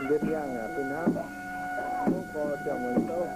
Mbetv yangh aqv, fih hnangv. Mv gorx ziangh muonz souv.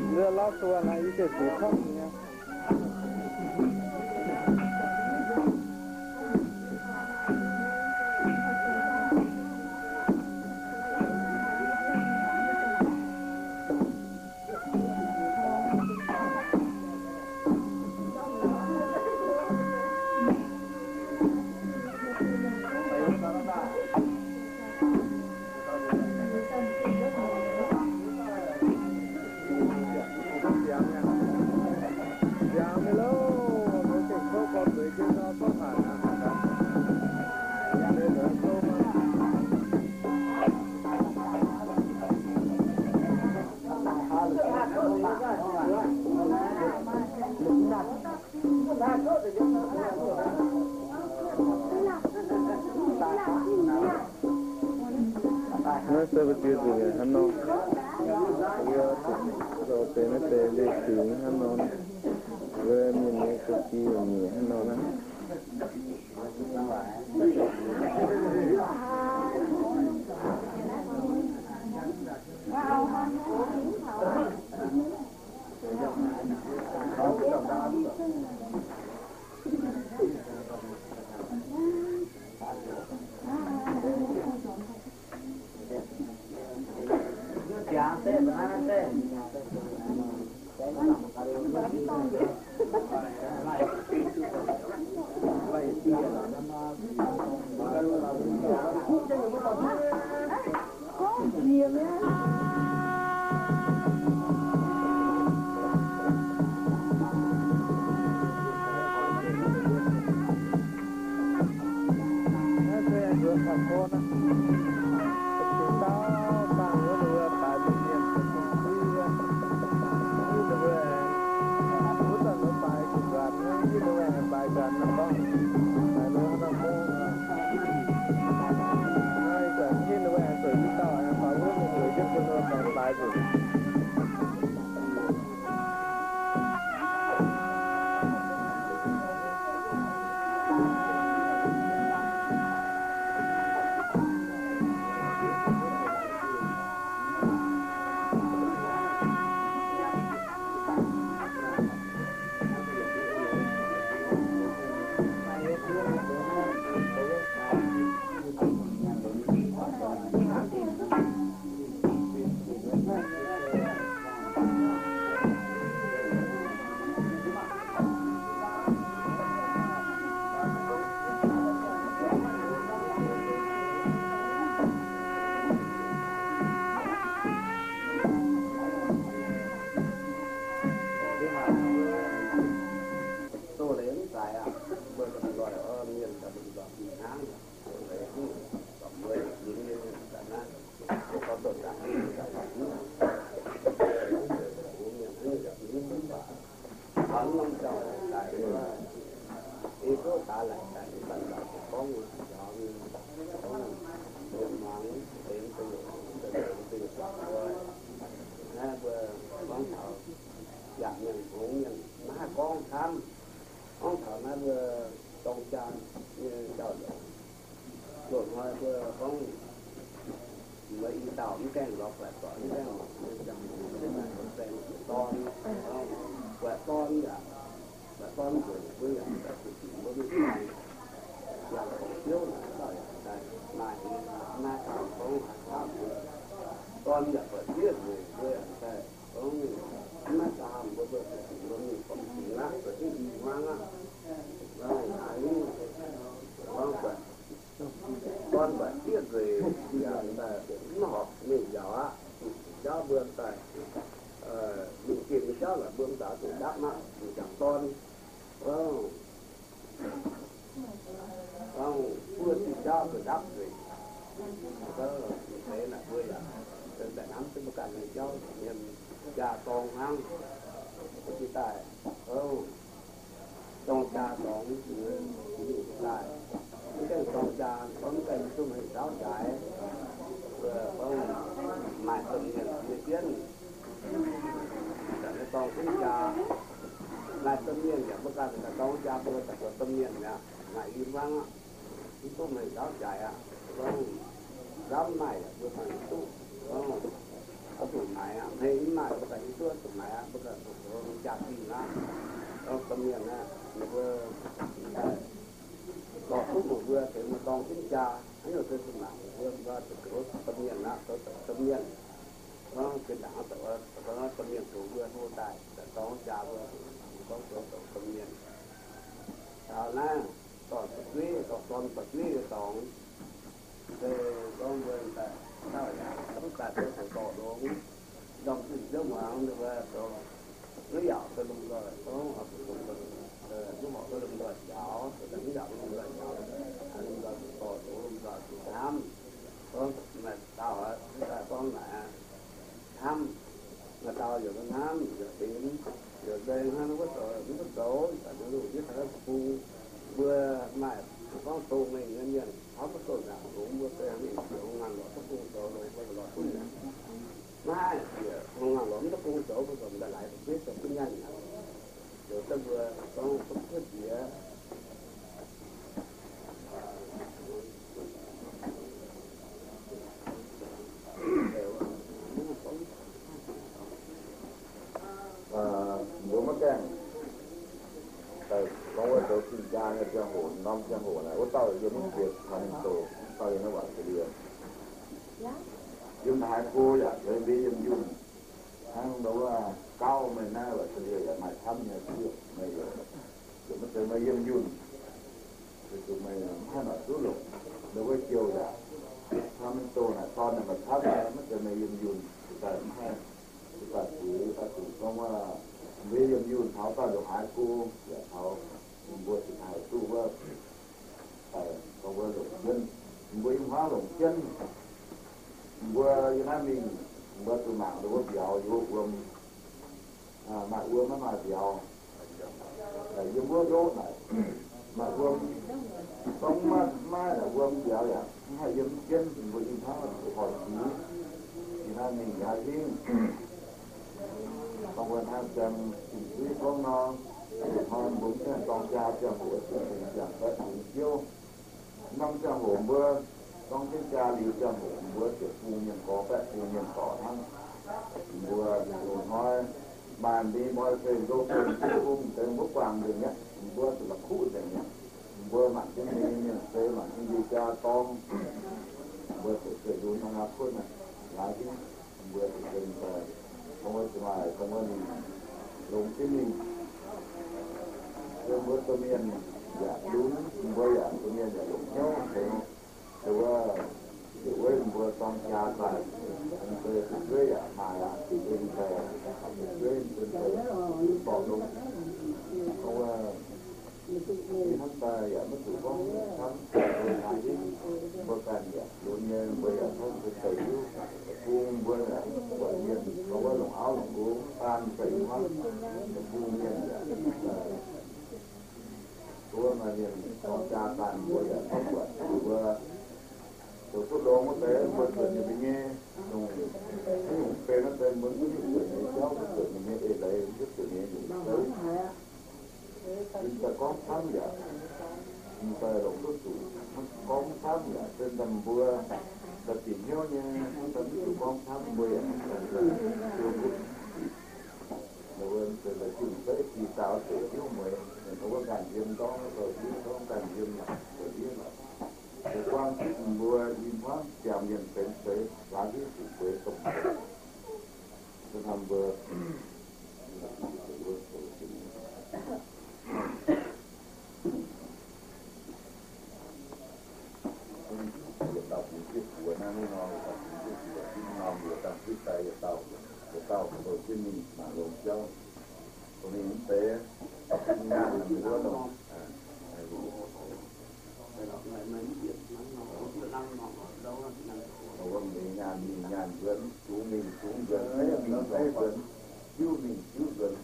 Nzuonx lorz suonc naaic, yie ziouc zuqc topv nyei. Naaiv se mbuo ziex nzunc hnangv nor, mbuo zoux deix naaiv deix leiz-fingx hnangv nor, mbuo mienh nyei ga'gi nyeic hnangv nor naaiv. Naaiv se nzuonx taux gorn aqv. Dingc dauh dangh wuov ninh mbuo baaix mienh mienh zuqc duqv wuov, wuov ninh mbuo aengx wuov zanc mbuo baaix gu'nguaaz hnangv, wuov ninh mbuo aengx baaix gu'nguaaz hnangv gorngv, baaix ninh mbuo hnangv gorngv. Naaiv zanc ninh mbuo aengx zuqc i dauh aengx faaux wuov mienh zuqc jienv bun ninh mbuo aengx baaix nzunc. Naaiv mbuo gorngv taux yaac mienh hngongx mienh maiv haih gorngv camv. Gorngv taux naaiv mbuo dorng jaan nyei jauv-louc. Loz-hnoi mbuo gorngv Mbuo i dauh mv gaengh lorz buatc, buatc mv gaengh lorz, mbuo ziangh hoc mbuo mv gaengh dorn, buatc dorn yaac, buatc dorn nzueic, mbuo yaac zuqc dingc mbuo mingh dorn. Yangh dorngx biouv naaic dauh yaac daaih maaih, maaih dauh gorngv haaix dauh mbuo dorn yaac buatc diev nzueic, mbuo yaac daaih gorngv mv maaih dauh mbuo, mbuo zuqc dingc mbuo mingh dorngx dingc aqv, zuqc dingc i hmuangv aqv. Gorngv buatc, gorngv buatc diev nzueic, yaac daaih mv horpc mingh njaaux aqv. Jauv mbuo daaih mingh gengh jauv laaix mbuo daaih zuqc ndapv aqv, mingh jangx dorn. Gorngv buo diuh jauv zuqc ndapv nzueic. Mv deix naaic mbuo yaac daaih hnamv duqv mbuo ganh nyei jauv nyei jaa dorng hnangv. Mbuo jiex daaih, o, dorng jaa dorngx, mbuo jiex daaih, mv gaengh dorng jaa, gorngv mv gaengh duqv hei zaux jaaix, mbuo gorngv maaih domh mienh nyei jienv, daaih dorng jienv jaa. Maaih domh mienh yaac mbuo ganh daaih dorng jaa, mbuo daaih zoux domh mienh mi'aqv. Maaih i hmuangv aqv, mv duqv hei zaux jaaix aqv. Gorngv nzamv maaih yaac mbuo ganh hiuv duqv, gorngv oix zuqc maaiz aqv. Hei mv maaih mbuo ganh hiuv duqv oix zuqc maaiz aqv. Mbuo ganh zuqc zoux jaa-dingh aqv. Gorngv domh mienh aqv, mbuo daaih dorh duqv meih mbuo tengx mbuo dorng jienv jaa, haaix nyungc se zuqc mangc meih mbuo, mbuo zuqc zoux domh mienh aqv, zoux domh mienh. Gorngv zinh ndaangc zoux domh mienh zoux mbuo hlo daaih, daaih dorng jaa mbuo, gorngv zoux domh mienh. Taux naaiv dorh fu'jueiv, dorh dorn fu'jueiv nyei dorngx, se gorngv mbuo daaih, daaih mbuo zoux dorh longx, ndorm zinh nziouv muangx ninh mbuo zoux mv yaac se lomh nzoih, gorngv mv horpc se lomh nzoih njaaux, mv yaac lomh nzoih njaaux, lomh nzoih zuqc dorh zoux, lomh nzoih zuqc hnamv. Gorngv maaih dauh daaih gorngv naaic, hnamv, maaih dauh yaac hnamv, yaac benx, yaac nzengc hnangv wuov zoux, mv duqv zoux, yaac nzengc lungh ndiev taux naaiv deic-bung. Mbuo maaih gorngv dongh mengh nyei mienh taux mv duqv zoux nzaangc longx, mbuo se mingh zoux ngaanh lorz duqv gong zoux longx, mbuo lorz duqv nyanc. Maiv haih nzieqc hngongx ngaanh lorz mv duqv gong zoux, mbuo zoux m'daaih laaix fu'jueiv zoux duqv nyanc aqv. Zoux daaih mbuo gorngv duqv kuotv jiex. Mbuo maiv gaengh daaih gorngv wuov zoux zinh jaa nyei ziangh hoc, norm ziangh hoc naaic, wuov dauh yiem mv jiex Sacramento, wuov dauh yiem naaiv Australia. Yiem haaix go yaac leiz mbuo yiem yunh. Hnangv nor wuov gauv meih naaiv Australia yaac maaih camv nyei sieqv, meih yaac maiv zeiz meih yiem yunh, weic zuqc meih maiv haih mangc duqv longc. Nor wuov jouh yaac Sacramento naaic dorn naaic maaih camv nyei, maiv zeiz meih yiem yunh, daaih maiv haih, daaih zuqc, daaih zuqc gorngv wuov mbuo yiem yunh taux daaih ndongc haaix go yaac taux, mbuo zuqc haih duqv wuov daaih gorngv wuov longc jienv, mbuo yiem hmuangv longc jienv. Mbuo yiem naaiv mingh, mbuo zuqc mangc ndau wuov mbiauz yiem wuov wuom, maaih wuom maiv maaih mbiauz. Yiem wuov ndoqv naaic maaih wuom, gorngv maiv maaih naaic wuom mbiauz yaac mv haih yiem jienv. Mbuo yiem hnangv zuqc horpc zuiz, yiem naaiv mingh yaac hingv. Dongh wuov hnangv jiem zinh zuiz gorngv nor, hnoi mbuo mv gaengh dorng jaa ziangh hoc, ziangh baeqc fungx biouv. Norm ziangh hoc mbuo dorng jienv jaa liuz ziangh hoc mbuo ziouc bun mienh gorx baeqc bun mienh dorc hnangv. Mbuo loz-hnoi maaih mbuo moi fei nzou fei bung deix mbuo guangc nzengc mi'aqv, mbuo zuqc la'kuqv nzengc mi'aqv. Mbuo mangc jienv mbuo nyei mienh fei, mangc jienv mbuo jaa dorng, mbuo ziouc zueiz lunx hnangv naaiv kuotv naaic, laaix jienv mbuo zuqc dongh wuov zuqc maaih dongh wuov ninh longx jienv mingh. Mbuo domh mienh yaac lunx, mbuo yaac domh mienh yaac longc hnyouv tengx. Dongh wuov, dongh wuov mbuo dorng jaa daaih, mbuo fu'jueiv yaac maaih aqv, mbuo fu'jueiv, mbuo fu'jueiv dorh longx. Dongh wuov, hnamv daaih yaac maiv zuqc gorngv camv, mbuo ganh yaac lunx nyei, mbuo yaac tov mbuo deix hiuv, bung mbuo yaac buatc mienh gorngv wuov longc auv longc nqox daan zeiz hnangv, bung mienh yaac, dongh wuov maaih mienh dorng jaa daaih mbuo yaac tov buatc mbuo zoux duqv longx wuov deix mbuo zuotc ninh mbuo nyei, dongh, dongh benx wuov deix mbuo mv hiuv zuotc ninh nyei jauv, mv zuotc ninh nyei eix leiz, mv hiuv zuotc ninh nyei nyungc zeiv. Ninh daaih gorngv camv yaac, ninh daaih longc duqv zuqc gorngv camv yaac se daaih mbuo Da'binc hnyouv nyei, da'binc zuqc gorngv camv mbuo yaac mv baac zuqc mbuo, mbuo da'binc fei jiex daaux deix hnyouv mueiz, mbuo ganh yiem ndorm zoux ndiev, ndorm ganh yiem la'ndiev la'ndiev. Deix buang zipv mbuo i hmuangv jangx mienh benx feix, laaix hiuv zuqc bueix domh mbuo. Mbuo hnamv mbuo Yietc dauh bungx zieqv buoz naaiv, mv norm yietc dauh bungx zieqv buoz, mv norm yietc dauh zieqv daaih yietc dauh, yietc dauh zoux jienv mingh mangc longx jauv. Mbuo mingh mv deix, mingh nyaanh wuov longx. Mbuo mingh nyaanh, mingh nyaanh nzuonx, zungx mingh zungx nzuonx, mingh mingh nzuonx, jiuv mingh jiuv nzuonx.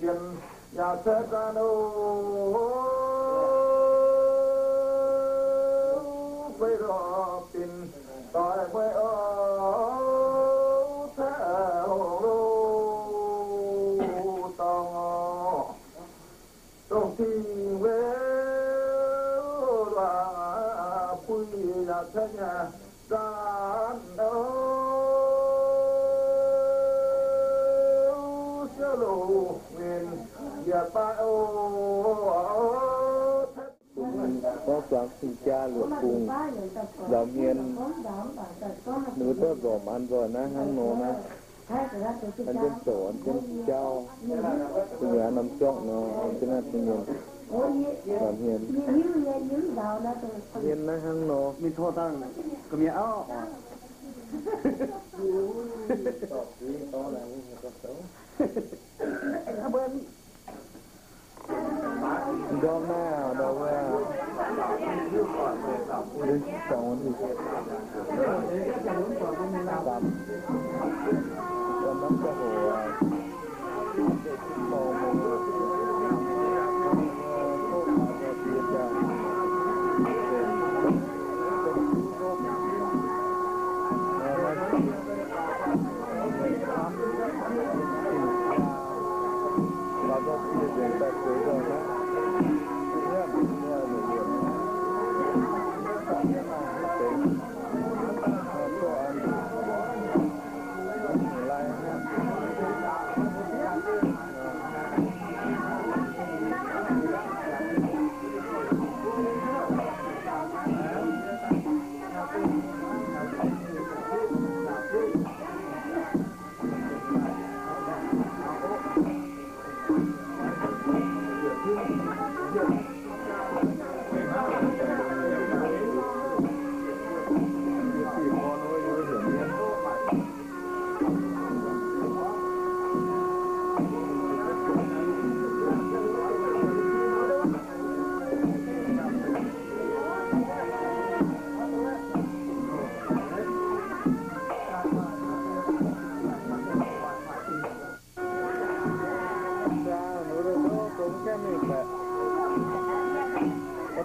Jien yaac se daaih nor, fei lorh binc doix mueiz oc, taaix hungh loz dorngx oc. Dongh dingh weu luangc buih yaac cai nyaac zanc oc, siou loz nquin yietc baaih oc. Gorngv zuangx cing-jaa luoqc bung, nzaaux hmien, ninh mbuo zorqv nzormc an nzoih naaiv hnangv nor naaiv. An jienv zoux, an jienv jauv, bun yaac norm jorngv nor, an jienv naaiv bun mienh, nzaaux hmien, hmien naaiv hnangv nor. Mingh tov dangh ga'mienh auv oc. Ndorm naaiv ndau wuov,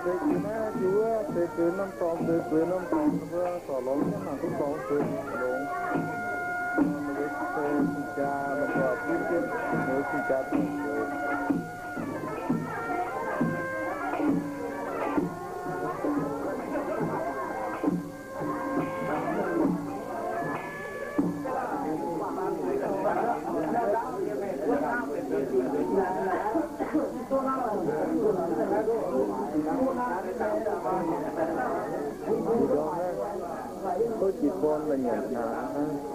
Deix zuiz naaiv zuiz wuov, deix zuiz norm dorngx, deix zuiz norm dorngx, mbuo zorc longx hnangv mangc duqv dorngx zuiz longx. Deix cing-jaa, mbuo zorc duqv jienv, deix cing-jaa dorngx zuiz. Tov jiex born la'nyanc hnaangx hnangv.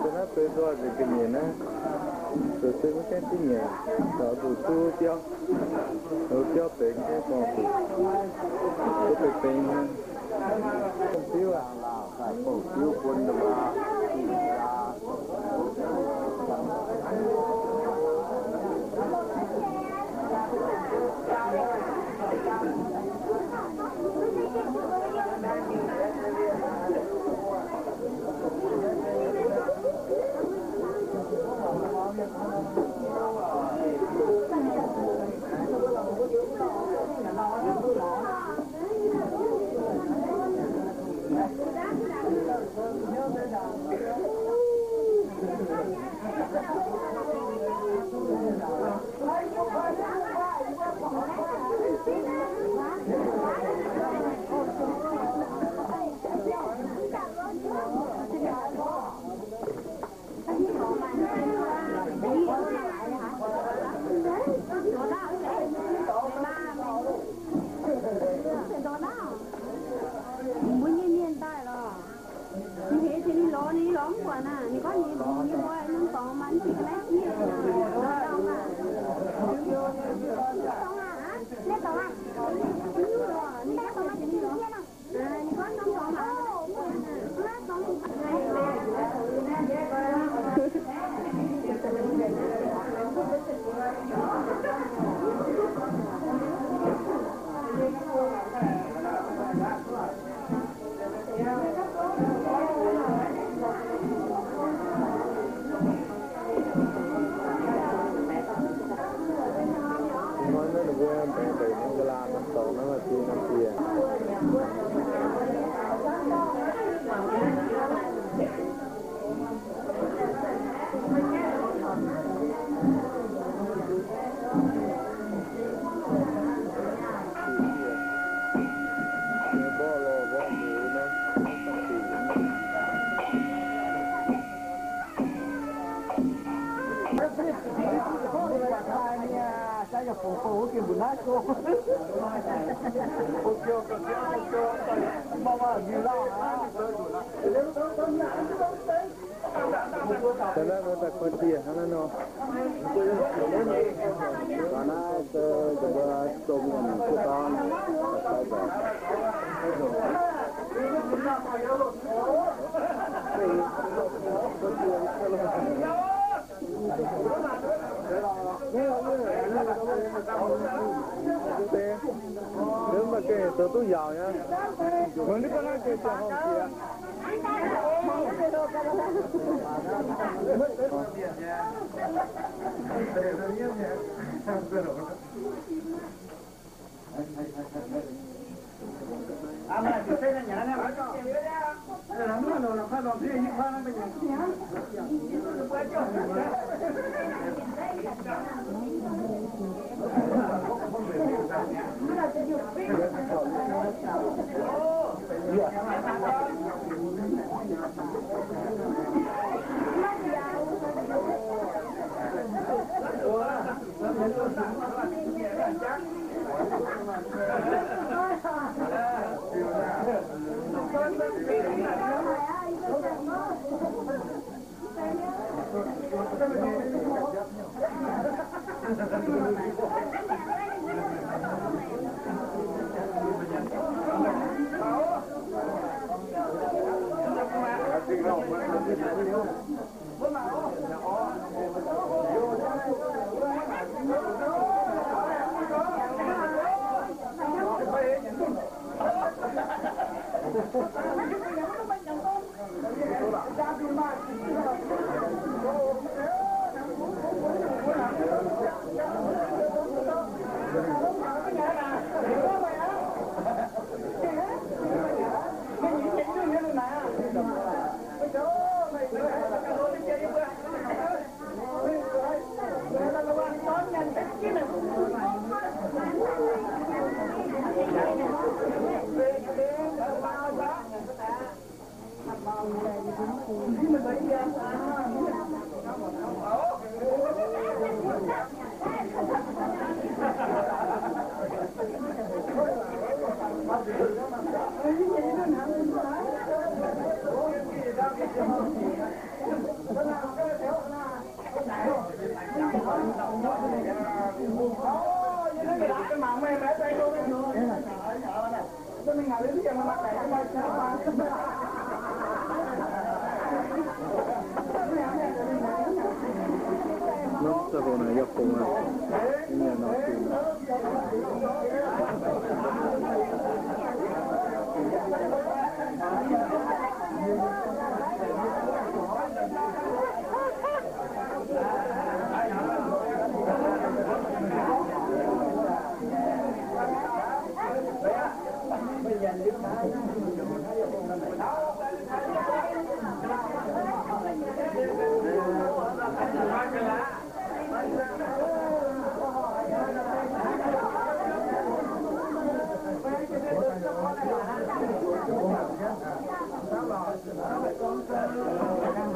Naaiv beix nzoih nzengc ga'nyiec naaiv, zoux se maiv gaengh duqv nyanc, caux nduqc duqv biauv, biauv beix gaengh gorngv duqv, duqv beix beix hnangv. Bouh diuv aqv. Mbuo nyei mienh daaih lorqc. Ninh heix jiex ninh lorz, ninh lorz mv buatc naaic. Ninh gorngv ninh nyei mbuo norm dorngx maaih mv fih ga'naaiv fiev naaic. Norm dorngx aac, norm dorngx aac, ninh gorngv maaih jiex ninh lorz. Da'naaiv mbuo daaih koi dieh hnangv naaiv nor. Da'naaiv se mbuo zong nyei dorn. Deix, deix maaih gengh zoux duqv yaauc nyei. Mangc ninh gorngv naaiv gengh ziangh horngh jiex. Norm ziangh hoc naaic yaac fungx aqv. Mienh nor fungx.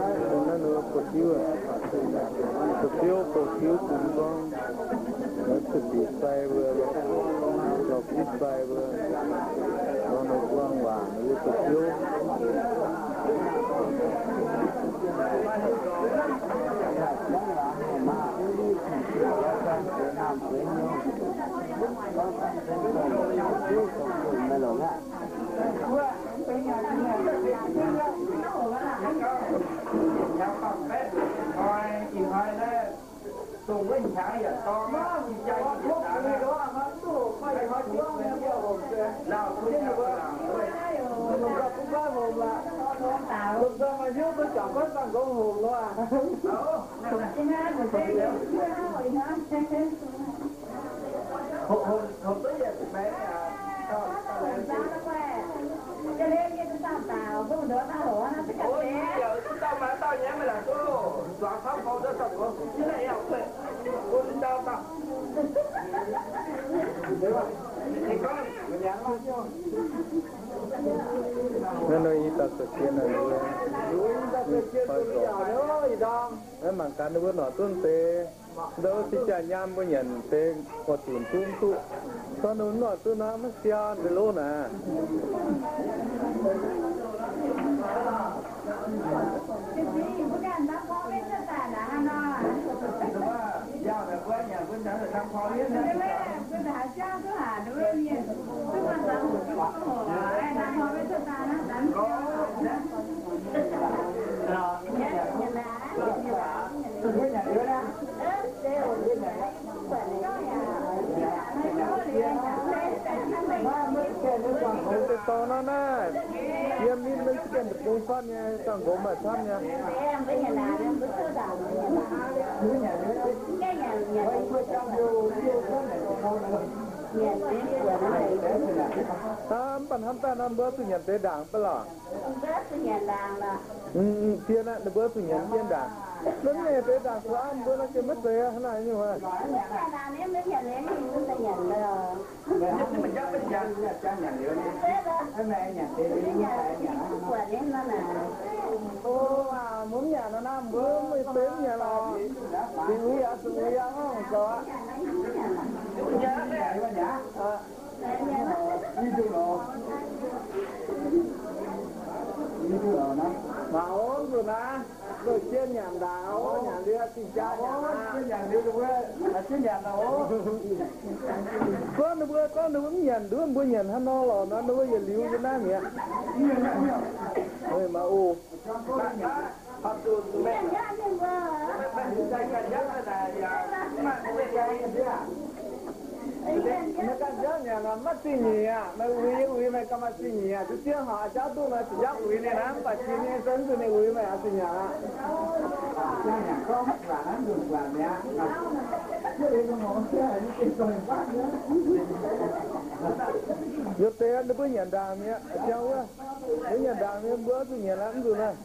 Naaiv ninh mbuo ba'diuv, ba'diuv ba'diuv bungx gorngv, lorz zinh bic sai mbuo, lorz zinh bic sai mbuo, lorz ninh buangh waac ninh mbuo ba'diuv. Naaiv nor i dauh za'gengh naaic, naaiv mangc gaax ninh mbuo norqc zunv deix. Ndau wuov cing jaa nyaam mbuo nyanc deix oix zunc zunv duqv. Dorh ninh mbuo norqc duqv nor maiv siau deix lov naaic. Deix dorngx nor naaiv, yiem ninh maiv gaengh deic-bung fatv nyei, dangh nqox maaih camv nyei. Aa, mv baac hnamv daaih nor mbuo zuqc nyanc deix ndaangc ba'laqc. Zien aqv, ninh mbuo zuqc nyanc deix ndaangc. Mv nyei deix ndaangc zuqc aqv, mbuo nor gengh maiv zeiz hnangv naaic nyungc aqv. Mbuo mv nyanc nor naaiv, mbuo mv zeiz mv nyanc lorqc. Dingc uix yaac zuqc uix yaac mv zoux aqv. Mangc ov, mv nzunc naaiv. Mbuo jien nyanc ndaangc oc, nyanc liuz zingh jaa nyanc aqv. Gorngv ninh mbuo, gorngv ninh mbuo mv nyanc nduov, mbuo nyanc hnangv nor lorqc nor, ninh mbuo yietc liuz nyei naaiv mi'aqv. Maaih oc. Meih ganh jauv nyanc aqv, maiv zingh nyeic aqv. Meih uix yie uix, meih ganh maaih zingh nyeic aqv. Duqv jienv horpc jauv duqv meih zuqc jauv uix ninh aqv, mv baac jiex ninh se mv zuqc ninh uix meih aqv, zingh nyanc aqv. Yiem deix ninh mbuo nyanc ndaangc mi'aqv, jauv wuov, mbuo nyanc ndaangc mi'aqv, mbuo zuqc nyanc aqv, mv zuqc naaiv.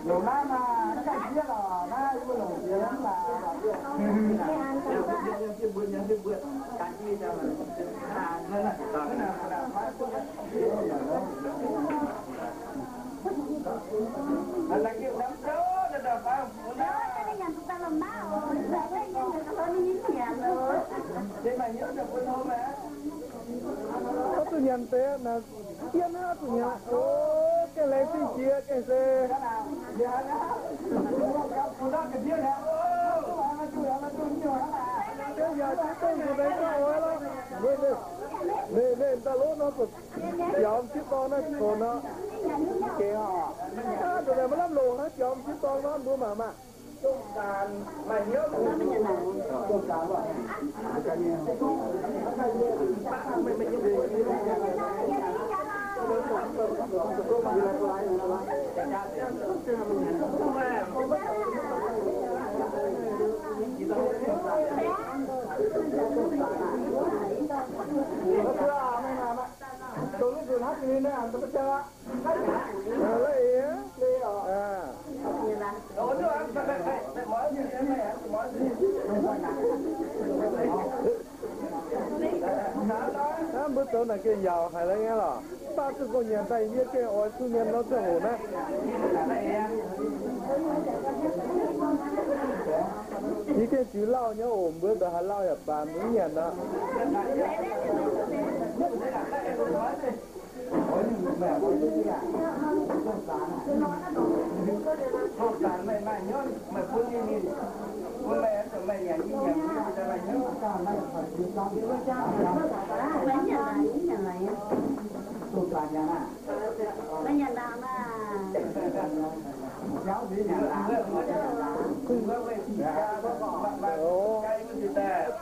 Longc naaiv maah, naaiv ganh jieqv lorqc, naaiv yie mbuo longc jiex hnangv laaix. Oix zuqc nyanc deix naaic, mv dien hnangv oix zuqc nyanc. O, gengh laengz zingh jiex gengh se. Gengh yaac ziex dongh zuqc laengz zingh oix lorqc. Meih, meih, meih daaih lov nor zuqc biaux m'sieqv dorn naaiv zuqc nor. Gengh oc. Ndongc naaic maiv lamh longc hnangv, biaux m'sieqv dorn nor mbuo mangc maah. Hnangv mbuo zoux naaic gengh yaauc haic lorqc nyei lorqc. Mv baac zuqc gong nyanc daaih yie gengh oix zuqc nyanc nor ziangh hoc naaiv. Yie gengh ziux lauh nyei oc, mbuo ndoqc haaix lauh yaac baac mbuo mv nyanc nor.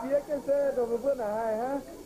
Ziex gengh se dongh meih mbuo naaic haih hnangv.